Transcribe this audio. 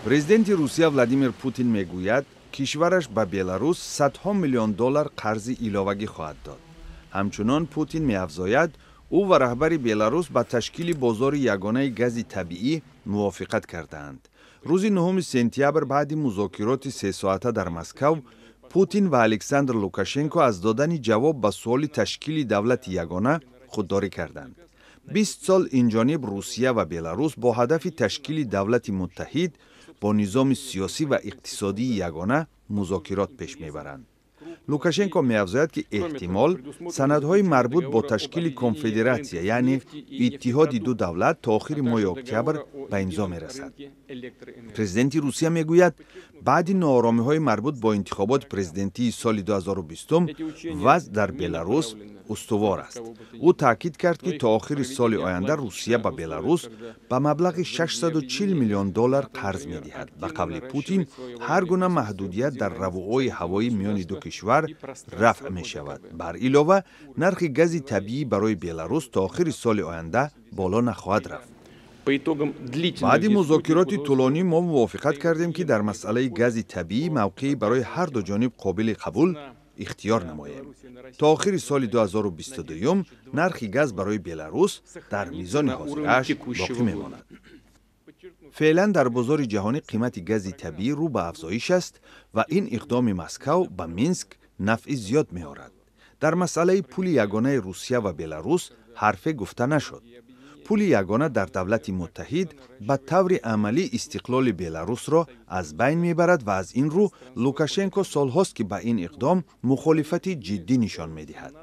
Президенти Русия Владимир Путин мегӯяд, кишвараш ба Беларус садҳо миллион доллар қарзи иловагӣ хоҳад дод. Ҳамчунон Путин меафзояд, ӯ ва раҳбари Беларус ба ташкили бозори ягонаи гази табиӣ мувофиқат кардаанд. Рӯзи 9 сентябр, баъди музокироти сесоата дар Москав, Путин ва Александр Лукашенко аз додани ҷавоб ба суоли ташкили давлати ягона худдорӣ карданд. 20 сол инҷониб Русия ва Беларус бо ҳадафи ташкили давлати муттаҳид бо низоми сиёсӣ ва иқтисодии ягона музокирот пеш мебаранд. Лукашенко меафзояд, ки эҳтимол санадҳои марбут бо ташкили конфедератсия, яъне иттиҳоди ду давлат, то охири моҳи октябр ба имзо мерасад. Президенти Русия мегӯяд, баъди нооромиҳои марбут бо интихоботи президентии соли 2020 вазъ дар Беларус устувор аст. Ӯ таъкид кард, ки то охири соли оянда Русия ба Беларус ба маблағи 640 миллион доллар қарз медиҳад. Ба қавли Путин, ҳар гуна маҳдудият дар равуои ҳавоӣ миёни ду кишвар рафъ мешавад. Бар илова, нархи гази табиӣ барои Беларус то охири соли оянда боло нахоҳад рафт. Баъди музокироти тӯлонӣ мо мувофиқат кардем, ки дар масъалаи гази табиӣ мавқеӣ барои ҳар ду ҷониб қобили қабул ихтиёр намоем. То охири соли 2022 нархи газ барои Беларус дар мизони ҳозирааш боқӣ мемонад. Феълан дар бозори ҷаҳонӣ қимати гази табиӣ рӯ ба афзоиш аст ва ин иқдоми Москав ба Минск нафъи зиёд меорад. Дар масъалаи пули ягонаи Русия ва Беларус ҳарфе гуфта нашуд. Пули ягона дар давлати муттаҳид ба таври амалӣ истиқлоли Беларусро аз байн мебарад ва аз ин рӯ Лукашенко солҳост, ки ба ин иқдом мухолифати ҷиддӣ нишон медиҳад.